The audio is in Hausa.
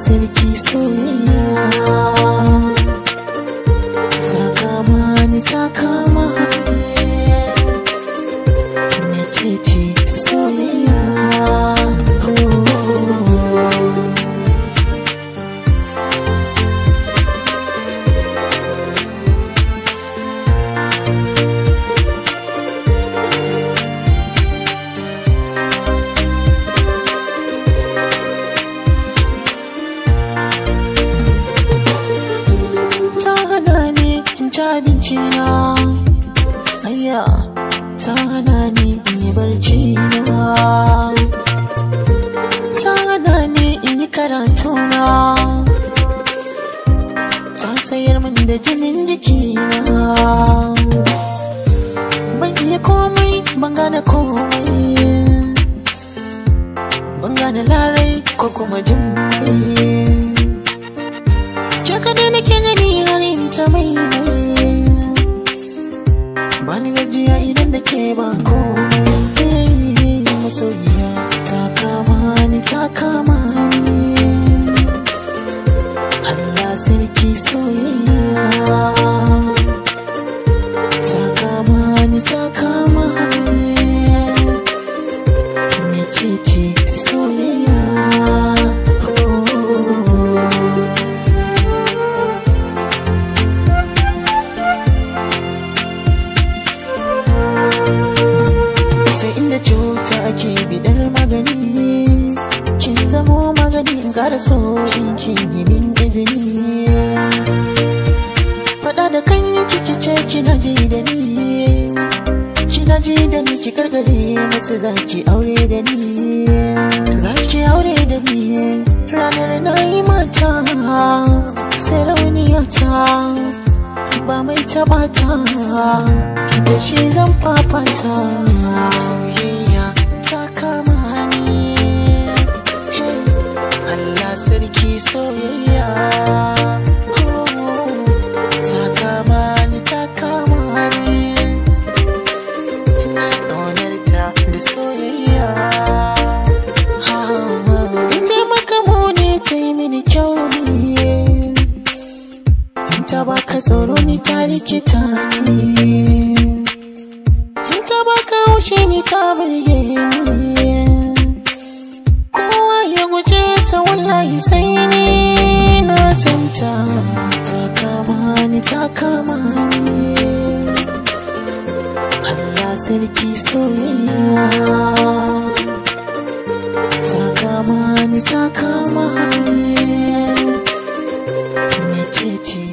Sarki soyayya ta kama ni, ta kama ni. Mecece soyayya? Ta hana ni in ci abinci na, ayya, ta hana ni in yi barci na, ta hana ni in yi karatu na, ta tsayar min da jinin jikina. Ban iya komai, ban gane komai, ban gane larai ko kuma jimmai. Ke kaɗai nake gani har in ta mai mai. Ba ni gajiya idan da ke ba komai. Masoyiya ta kama ni, ta kama ni. Allah sarki soyayya ta kama ni, ta kama ni. Mecece soyayya? Sai inda cuta ake bidar magani, kin zamo magani in ƙara so in kin yi min izini. Faɗa da kan kiki ce kina ji da ni, kina ji da ni, ki karkare musu zaki aure da ni, zaki aure da ni. Ranar na yi mata sai rauniyata ba mai taɓa ta, da shi zan fafata. Soyayya ta kama ni, hey, Allah sarki soyayya ta kama ni, ta kama ni. Ina ƙaunar ta da soyayya. In taimaka muni ta yi mini kyau ne, in ta baka tsoro ni ta rikita ni, in ta baka haushi ni ta burge ni. Kowa ya guje ta wallahi sai ni na santa. Ta kama ni, ta kama ni. Allah sarki soyayya ta kama ni, ta kama ni. Mecece